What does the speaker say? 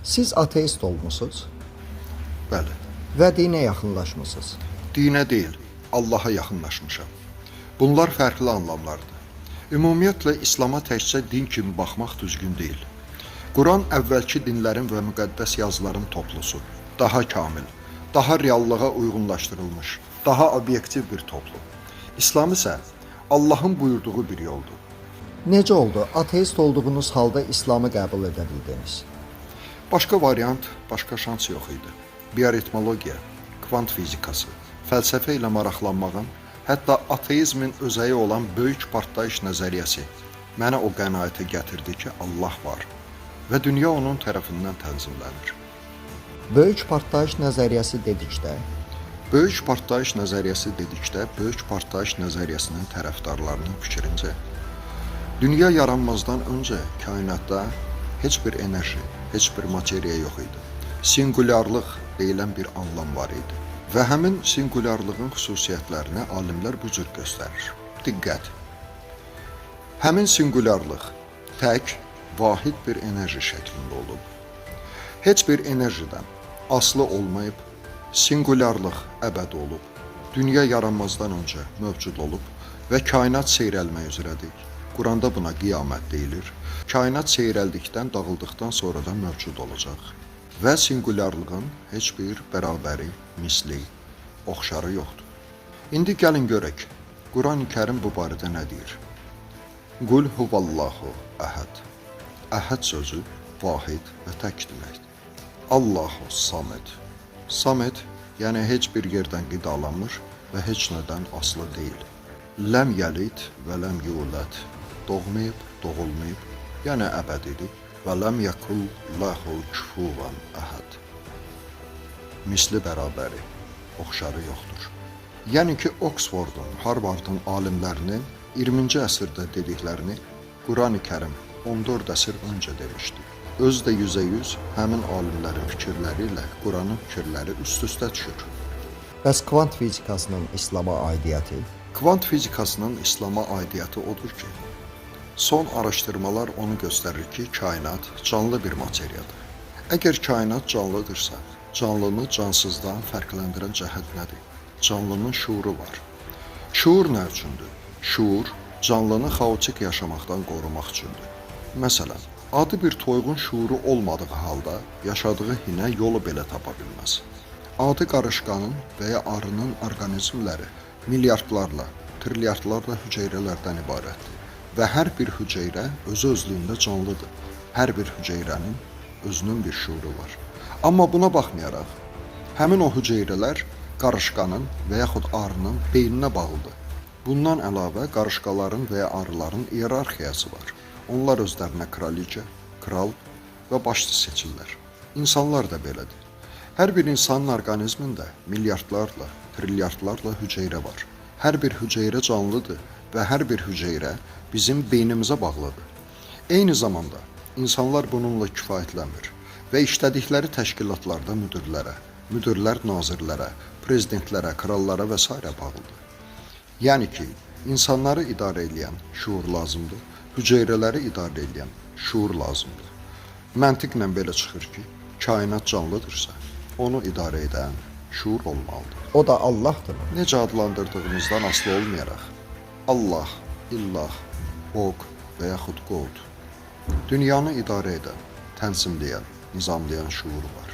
Siz ateist olmusunuz Bəli. Və dinə yaxınlaşmısınız. Dinə deyil, Allaha yaxınlaşmışam. Bunlar fərqli anlamlardır. Ümumiyyətlə İslama təkcə din kimi baxmaq düzgün deyil. Quran əvvəlki dinlərin və müqəddəs yazıların toplusu, daha kamil, daha reallığa uyğunlaşdırılmış, daha obyektiv bir toplu. İslam isə Allahın buyurduğu bir yoldur. Necə oldu? Ateist olduğunuz halda İslamı qəbul edə bildiniz? Başqa variant, başqa şans yox idi. Bioritmologiya, kvant fizikası, fəlsəfə ilə maraqlanmağın, hətta ateizmin özəyi olan böyük partlayış nəzəriyyəsi mənə o qənaətə gətirdi ki, Allah var və dünya onun tərəfindən tənzimlənir. Böyük partlayış nəzəriyyəsi dedikdə, Böyük partlayış nəzəriyyəsi dedikdə, böyük partlayış nəzəriyyəsinin tərəfdarlarının fikrincə, dünya yaranmazdan öncə kainatda heç bir enerji, heç bir materiya yox idi. Singulyarlıq deyilən bir anlam var idi. Və həmin singulyarlığın xüsusiyyətlərini alimlər bu cür göstərir. Diqqət! Həmin singulyarlıq tək, vahid bir enerji şəklində olub. Heç bir enerjidən asılı olmayıb, singulyarlıq əbədi olub, dünya yaranmazdan öncə mövcud olub və kainat seyrəlmək üzrədir. Quranda buna qiyamət deyilir. Kainat seyrəldikdən, dağıldıqdan sonra da mövcud olacaq. Və singulyarlığın heç bir bərabəri, misli, oxşarı yoxdur. İndi gəlin görək, Qurani-Kərim bu barədə nə deyir? Qul huvallahu əhəd. Əhəd sözü vahid və tək deməkdir. Allahu samed. Samed, yəni heç bir yerdən qidalanmır və heç nədən asılı deyil. Ləm yəlid və ləm yulad. Doğmayıb, doğulmayıb, yəni əbədidir və ləm yekul ləhu küfuvan əhəd. Misli bərabəri, oxşarı yoxdur. Yəni ki, Oksfordun, Harvardın alimlərinin 20-ci əsrdə dediklərini Qurani-Kərim 14 əsr öncə demişdi. Özü də 100% həmin alimlərin fikirləri ilə Quranın fikirləri üst-üstə düşür. Bəs kvant fizikasının İslama aidiyyəti? Kvant fizikasının İslama aidiyyəti odur ki, son araşdırmalar onu göstərir ki, kainat canlı bir materiyadır. Əgər kainat canlıdırsa, canlını cansızdan fərqləndirən cəhət nədir? Canlının şuuru var. Şuur nə üçündür? Şuur canlını xaotik yaşamaqdan qorumaq üçündür. Məsələn, adi bir toyuğun şuuru olmadığı halda yaşadığı hinə yolu belə tapa bilməz. Adi qarışqanın və ya arının orqanizmləri milyardlarla, trilyardlarla hüceyrələrdən ibarətdir və hər bir hüceyrə özü özlüyündə canlıdır. Hər bir hüceyrənin özünün bir şuuru var. Amma buna baxmayaraq, həmin o hüceyrələr qarışqanın və yaxud arının beyninə bağlıdır. Bundan əlavə qarışqaların və ya arıların iyerarxiyası var. Onlar özlərinə kraliça, kral və başçı seçirlər. İnsanlar da belədir. Hər bir insanın orqanizmində milyardlarla, trilyardlarla hüceyrə var. Hər bir hüceyrə canlıdır və hər bir hüceyrə bizim beynimizə bağlıdır. Eyni zamanda insanlar bununla kifayətlənmir və işlədikləri təşkilatlarda müdirlərə, müdirlər nazirlərə, prezidentlərə, krallara və sairə bağlıdır. Yəni ki, insanları idarə eləyən şuur lazımdır, hüceyrələri idarə eləyən şuur lazımdır. Məntiqlə belə çıxır ki, kainat canlıdırsa, onu idarə edən şuur olmalıdır. O da Allahdır mı? Necə adlandırdığımızdan asılı olmayaraq, Allah, illah, Bog və yaxud God, dünyanı idarə edən, tənzimləyən, nizamlayan şuur var.